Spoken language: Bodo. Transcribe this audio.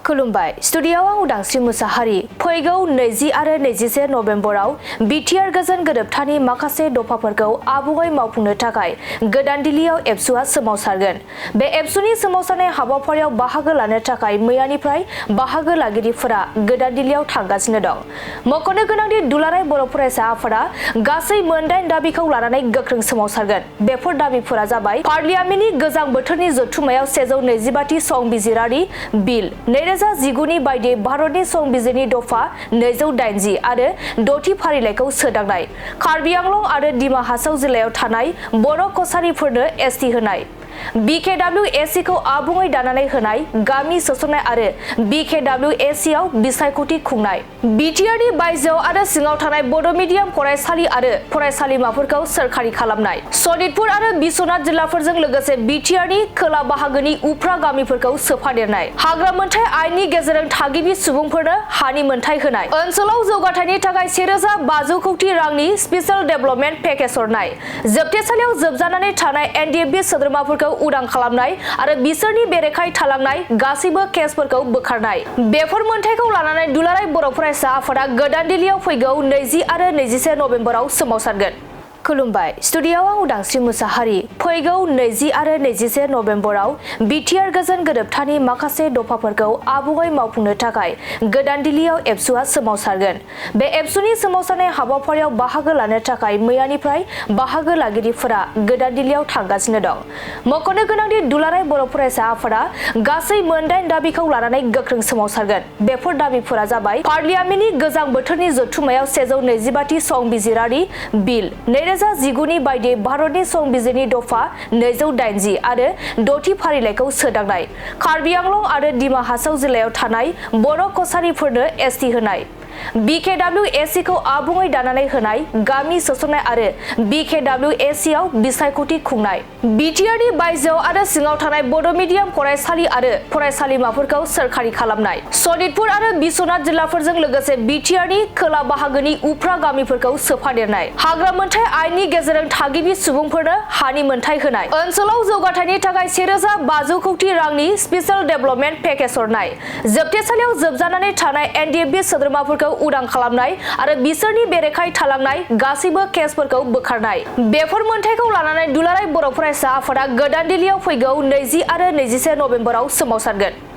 खुलुमबाय स्टुडियोआव आं उदांस्रि मुसाहारि फैगौ 20 आरो 21 नभेम्बराव बिटिआर गोजोन गोरोबथानि माखासे दफाफोरखौ आबुङै मावफुंनो थाखाय गोदान दिल्लीआव एबसुआ सोमावसारगोन। बे एबसुनि सोमावसारनाय हाबाफारियाव बाहागो लानो थाखाय मैयानिफ्राय बाहागो लागिरिफोरा गोदान दिल्लीआव थांगासिनो दं। मख'नो गोनांदि दुलाराय बर' फरायसा आफादा गासै मोन8 दाबिखौ लानानै गोख्रों सोमावसारगोन। बेफोर दाबिफोरा जाबाय पार्लियामेन्टनि गोजां बोथोरनि जथुमायाव 125थि संबिजिरारि बिल 2019 बायदि भारतनि संबिजिरनि दफा 280 आरो 6थि फारिलाइखौ सोदांनाय, कार्बि आंलं आरो दिमा हासाव जिल्लायाव थानाय बर' कसारिफोरनो एसटि होनाय, BKWSCखौ आबुङै दानानै होनाय, गामि सोसननाय आरो BKWSCआव बिसायख'थि खुंनाय, बिटिआरनि बायजोआव आरो सिङाव थानाय बड' मिडियाम फरायसालि आरो फरायसालिमाफोरखौ सोरखारि खालामनाय, सनितपुर आरो बिश्वनाथ जिल्लाफोरजों लोगोसे बिटिआरनि खोला बाहागोनि उफ्रा गामिफोरखौ सोफादेरनाय, हाग्रा मोनथाय आयेननि गेजेरजों थागिबि सुबुंफोरनो हानि मोनथाय होनाय, ओनसोलाव जौगाथायनि थाखाय 1,500 कौटि रांनि स्पेशल डेभेलपमेन्ट पेकेज हरनाय, जोबथेसालियाव जोबजानानै थानाय एनडिएफबि सोद्रोमाफोरखौ उदां खालामनाय आरो बिसोरनि बेरेखायै थालांनाय गासैबो केसफोरखौ बोखारनाय। बेफोर मोनथायखौ लानानै दुलाराय बर' फरायसा आफादा गोदान दिल्लीआव फैगौ 20 आरो 21 नभेम्बराव सोमावसारगोन। खुलुमबाय स्टुडियोआव आं उदांस्रि मुसाहारि फैगौ 20 आरो 21 नभेम्बराव बिटिआर गोजोन गोरोबथानि माखासे दफाफोरखौ आबुङै मावफुंनो थाखाय गोदान दिल्लीआव एबसुआ सोमावसारगोन। बे एबसुनि सोमावसारनाय हाबाफारियाव बाहागो लानो थाखाय मैयानिफ्राय बाहागो लागिरिफोरा गोदान दिल्लीआव थांगासिनो दं। मख'नो गोनांदि दुलाराय बर' फरायसा आफादा गासै मोन8 दाबिखौ लानानै गोख्रों सोमावसारगोन। बेफोर दाबिफोरा जाबाय पार्लियामेन्टनि गोजां बोथोरनि जथुमायाव 125थि संबिजिरारि बिल 2019 बायदि भारतनि संबिजिरनि दफा 280 आरो 6थि फारिलाइखौ सोदांनाय, कार्बि आंलं आरो दिमा हासाव जिल्लायाव थानाय बर' कसारिफोरनो एसटि होनाय, BKWSCखौ आबुङै दानानै होनाय, गामि सोसननाय आरो BKWSCआव बिसायख'थि खुंनाय, बिटिआरनि बायजोआव आरो सिङाव थानाय बड' मिडियाम फरायसालि आरो फरायसालिमाफोरखौ सोरखारि खालामनाय, सनितपुर आरो बिश्वनाथ जिल्लाफोरजों लोगोसे बिटिआरनि खोला बाहागोनि उफ्रा गामिफोरखौ सोफादेरनाय, हाग्रा मोनथाय आयेननि गेजेरजों थागिबि सुबुंफोरनो हानि मोनथाय होनाय, ओनसोलाव जौगाथायनि थाखाय 1,500 कौटि रांनि स्पेशल डेभेलपमेन्ट पेकेज हरनाय, जोबथेसालियाव जोबजानानै थानाय एनडिएफबि सोद्रोमाफोरखौ उदां खालामनाय आरो बिसोरनि बेरेखायै थालांनाय गासैबो केसफोरखौ बोखारनाय। बेफोर मोनथायखौ लानानै दुलाराय बर' फरायसा आफादा गोदान दिल्लीआव फैगौ 20 आरो 21 नभेम्बराव सोमावसारगोन।